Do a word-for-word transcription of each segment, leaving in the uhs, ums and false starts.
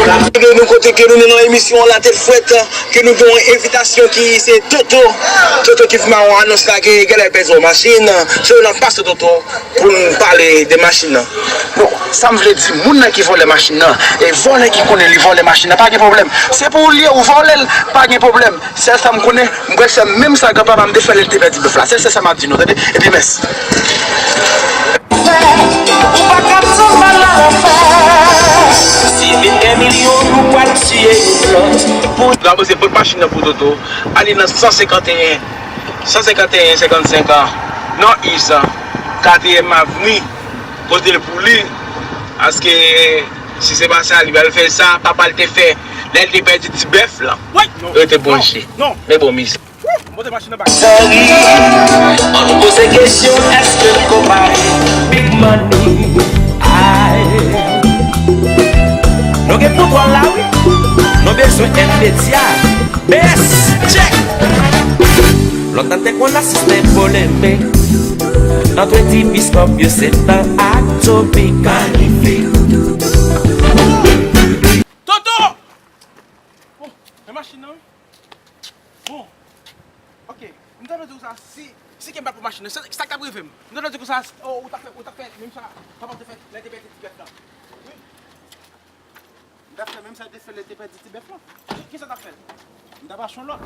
N ap leve nou kote ke nou nan emisyon La Tête Frette, ke nou gen yon envitasyon ki se Toto. Toto ki fè yon anons la ke genlè pèdi yon machin. Se yon anons Toto pou n pale de machin nan. Bon, sa m vle di, moun nan ki vòlè machin nan, e vòlè ki konnen li vòlè machin nan, pa gen pwoblèm. Se pou ou li ye, ou vòlè l, pa gen pwoblèm. Sèl sa m konnen, m pral fè menm sa granpapa m te fè lè l te pèdi bèf la. Sèl se sa m ap di nou, tande? Epi mèsi. Ou pa ka tann mal la fè. Si vin gen milyon, nou pral tiye youn lòt. Pou N a poze pot machin nan pou Toto. Ale nan san senkanteyen, san senkanteyen, senkannsenk an, North East, katriyèm avni, pote l pou li. Paske si se pa sa, li pral fè sa papa l te fè lè l te pèdi ti bèf lan. Rete branche. Men bon mizik. Seri, ann poze kesyon, èske l ko pare? Big money, ay. Nou gen pouvwa la, wi. Nou bezwen èd medya. B S, check. Lontan te konn asiste polemik ant ti piskòp yo, se tan ak Toby Magnifique. Toto! Bon, men machin nan, wi. Bon. Ok. M ta vle di w sa, si, si ke m pa pran machin nan, sa, sa k t ap rive m? M ta vle di w sa, oh, ou ta fè, ou ta fè menm sa papa m te fè lè l te pèdi ti bèf la. Wi. M ta fè menm sa l te fè lè l te pèdi ti bèf la. Ki, ki sa w t ap fè? M ta pa chon lòt.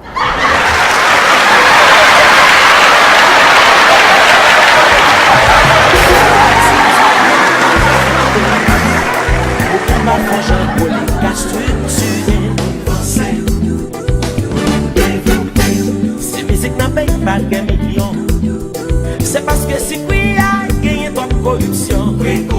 Pou kòman fè jan pou li ka strikti. Si mizik nan peyi pa gen milyon, se paske sikwi a genyen twòp koripsyon.